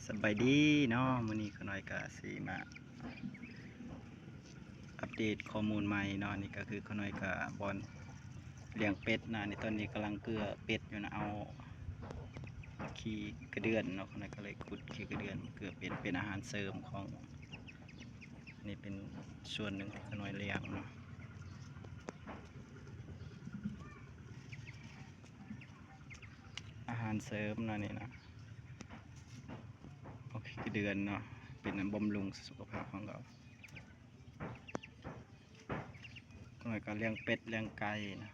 ສະບາຍດີເນາະ, ມື້ນີ້ຂ້ານ້ອຍກະຊິມາອັບເດດຂໍ້ມູນໃໝ່ເນາະ. ນີ້ກະຄືຂ້ານ້ອຍກະບ່ອນລ້ຽງເປັດນະ, ນີ້ຕອນນີ້ກຳລັງເກືອເປັດຢູ່ນະ, ເອົາຂີ້ກະເດືອນເນາະ, ຂ້ານ້ອຍກະເລີຍຂຸດຂີ້ກະເດືອນເກືອເປັດ ເປັນອາຫານເສີມຂອງ ນີ້ເປັນສ່ວນໜຶ່ງທີ່ຂ້ານ້ອຍລ້ຽງເນາະ, ອາຫານເສີມເນາະນີ້ນະ, ໂອເຄ ເດືອນເນາະ, ເປັນອັນບຳລຸງສຸຂະພາບຂອງເຂົາ. ຂ້ານ້ອຍກະລ້ຽງເປັດລ້ຽງໄກ່ນະ.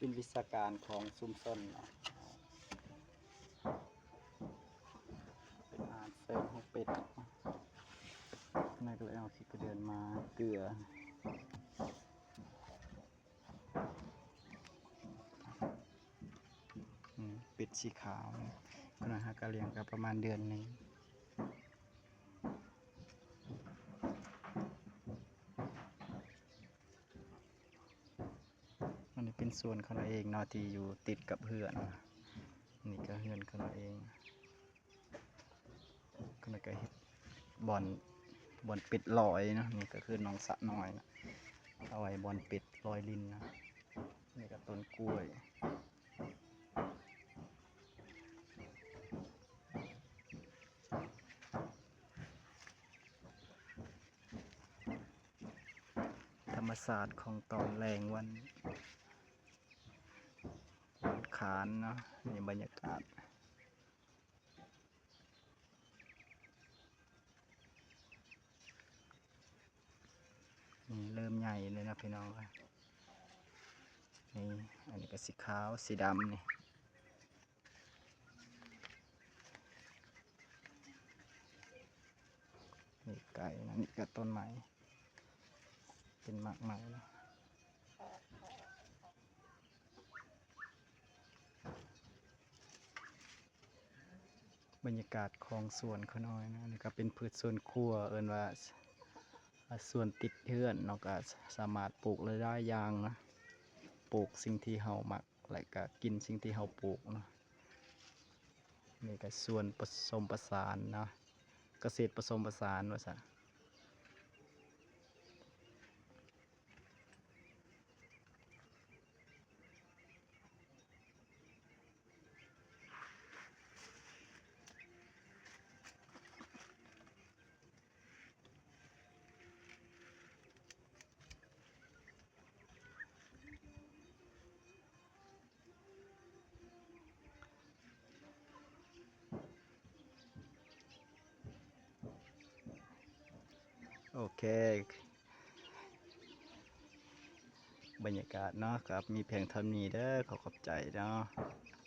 ເປັນວິຊາການຂອງຊຸມຊົນເນາະ, ເປັນອາຫານເສີມຂອງເປັດ. ແມ່ກະເລີຍເອົາຂີ້ກະເດືອນມາເກືອ. ອືມ ເປັດສີຂາວ ຂະນ້ອຍຫາກະລ້ຽງກະປະມານເດືອນໜຶ່ງ. ອັນນີ້ເປັນສວນຂະນ້ອຍເອງເນາະ ທີ່ຢູ່ຕິດກັບເຮືອນ, ນີ້ກະເຮືອນຂະນ້ອຍເອງ. ແລ້ວກະເຮັດບ່ອນ ບ່ອນເປັດລອຍເນາະ, ນີ້ກະຄືໜອງສະນ້ອຍນະ ເອົາໄວ້ບ່ອນເປັດລອຍລິນນະ. ນີ້ກະຕົ້ນກ້ວຍ ທຳມະຊາດຂອງຕອນແລງວັນ ວັນຄານເນາະ. ນີ້ບັນຍາກາດ ນີ້ເລີ່ມໃຫຍ່ເລີຍເນາະພີ່ນ້ອງເອີຍ. ນີ້ ອັນນີ້ກະສີຂາວສີດຳນີ້. ນີ້ໄກ່ນະ, ນີ້ກະຕົ້ນໄມ້ ເປັນໝາກໄມ້ນະ. ບັນຍາກາດຂອງສວນຂະນ້ອຍນະ, ນີ້ກະເປັນພືດສວນຄົວ ເອີ້ນວ່າສວນຕິດເຮືອນເນາະ, ກະສາມາດປູກຫຼາຍໆຢ່າງນະ, ປູກສິ່ງທີ່ເຮົາມັກ ແລະກະກິນສິ່ງທີ່ເຮົາປູກເນາະ. ນີ້ກະສວນປະສົມປະສານເນາະ, ກະເສດປະສົມປະສານວ່າຊັ້ນ. ໂອເຄ ບັນຍາກາດເນາະ ກໍມີພຽງເທົ່ານີ້ເດີ ຂໍຂອບໃຈເນາະ.